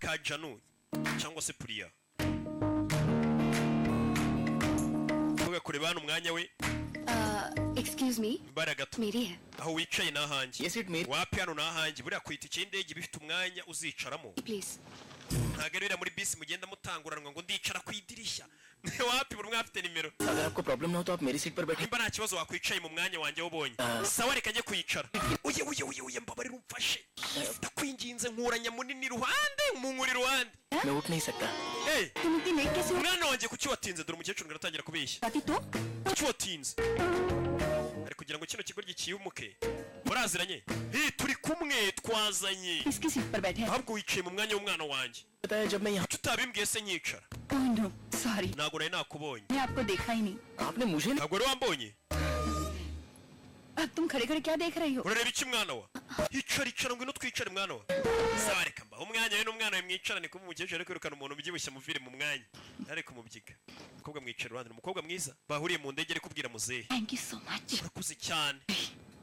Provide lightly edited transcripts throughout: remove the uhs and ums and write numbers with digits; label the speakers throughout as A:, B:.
A: Ka Janu cyangwa se Puriya. Umukobwa kureba hano umwanya we.
B: Excuse me.
A: Mbara gato.
B: मेरी है।
A: Aho wicaye ni ahanjye.
C: ये seat मेरी।
A: Wapi, hano ni ahanjye. Buriya ku itike y'indege iba ifite umwanya uzicaramo.
B: Please.
A: Ntabwo ari biriya muri bisi mugenda mutanguranwa ngo ndicara ku idirishya. Wapi, buri umwe afite nimero.
C: अगर आपको problem ना हो तो आप मेरी seat पर बैठे।
A: Nimba nta kibazo, wakwicaye mu mwanya wanjye wubonye.
C: Ah.
A: Sawa, reka njye kwicara. Uye, uye, uye, uye, mbabarira umfashe, ndakwinginze, nkuranya munini iruhande, munkura iruhande.
C: मैं उठ नहीं सकता।
A: Hey!
D: तुम इतनी late कैसे हो?
A: Mwana wanjye, kuki watinze? Dore umukecuru ngo aratangira kubeshya.
D: आती तो
A: Kuki watinze? Ari kugira ngo kino kigo gikimuke. Muraziranye? Hey, turi kumwe, twazanye.
D: किसकी seat पर बैठे हैं?
A: Ahubwo wicaye mu mwanya w'umwana wanjye.
C: बताया जब मैं यहाँ
A: Kuki utabimbwiye se nyicara?
D: Oh no, sorry.
A: Ntabwo nari nakubonye.
D: मैं आपको देखा ही नहीं।
C: आपने मुझे नहीं
A: Ntabwo wari wambonye.
D: अब तुम खड़े खड़े क्या देख रही हो?
A: Urareba iki, mwana wa? Icara, icara, ngwino twicare, mwana wa. Sawa, reka mbaho umwanya we n'umwana we mwicarane. Kuba umukecuru ari kwirukana umuntu ubyibushye amuvire mu mwanya, ariko mubyiga. Umukobwa mwicara iruhande ni umukobwa mwiza bahuriye mu ndege, ari kubwira muzehe.
D: Thank you so much.
A: Urakoze cyane,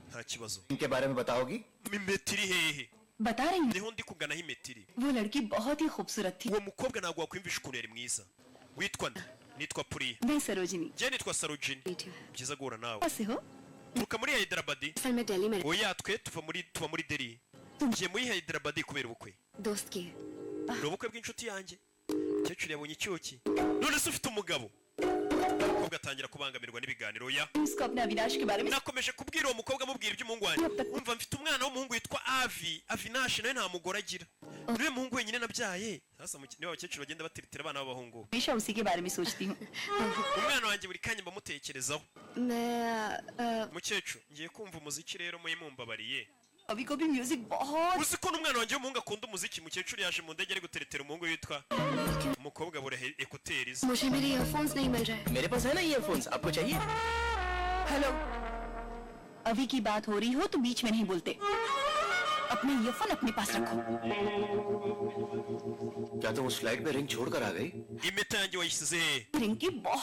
A: nta kibazo.
C: इनके बारे में बताओगी?
A: Impeta iri hehe?
D: बता रही हूँ।
A: Niho ndi kuganaho, impeta iri.
D: वो लड़की बहुत ही खूबसूरत थी।
A: Uwo mukobwa ntabwo wakwiyumvisha ukuntu yari mwiza. Witwa nde? Nitwa Puriya.
D: मैं Sarojini.
A: Njye nitwa Sarojini. Byiza guhura nawe.
D: कैसे हो?
A: Turuka muri Hyderabad?
B: असल में दिल्ली में।
A: Oya, twe tuva muri Delhi, tugiye muri Hyderabad kubera ubukwe.
B: दोस्त की है।
A: Ni ubukwe bw'inshuti yanjye. Umukecuru yabonye icyuki. None se ufite umugabo? Umukobwa atangira kubangamirwa n'ibiganiro ya
D: उसको अपने अविनाश के बारे में
A: Nakomeje kubwira uwo mukobwa, amubwira iby'umuhungu wanjye. Umva, mfite umwana w'umuhungu witwa Avi, Avinashi, nawe nta mugore agira, niwe muhungu wenyine nabyaye. Sasa niba abakecuru bagenda batiritira abana b'abahungu.
D: हमेशा उसी के बारे में सोचती हूँ।
A: Umwana wanjye buri kanya mbamutekerezaho.
B: मैं
A: Mukecuru, ngiye kumva umuziki rero, muyimumbabariye.
D: अभी को भी music बहुत
A: Uzi ko n'umwana wanjye w'umuhungu akunda umuziki? Mukecuru yaje mu ndege ari guteretera umuhungu witwa umukobwa buri écouteurs ze.
B: मुझे मेरे earphones नहीं मिल रहे।
C: मेरे पास है ना ईयरफोन्स, आपको चाहिए?
D: हेलो, अभी की बात हो रही हो तो बीच में नहीं बोलते। अपने ईयरफोन अपने पास रखो।
C: क्या तुम उस फ्लाइट में रिंग छोड़ कर आ गई?
A: Impeta yanjye wayishyize hehe?
D: Ring की बहुत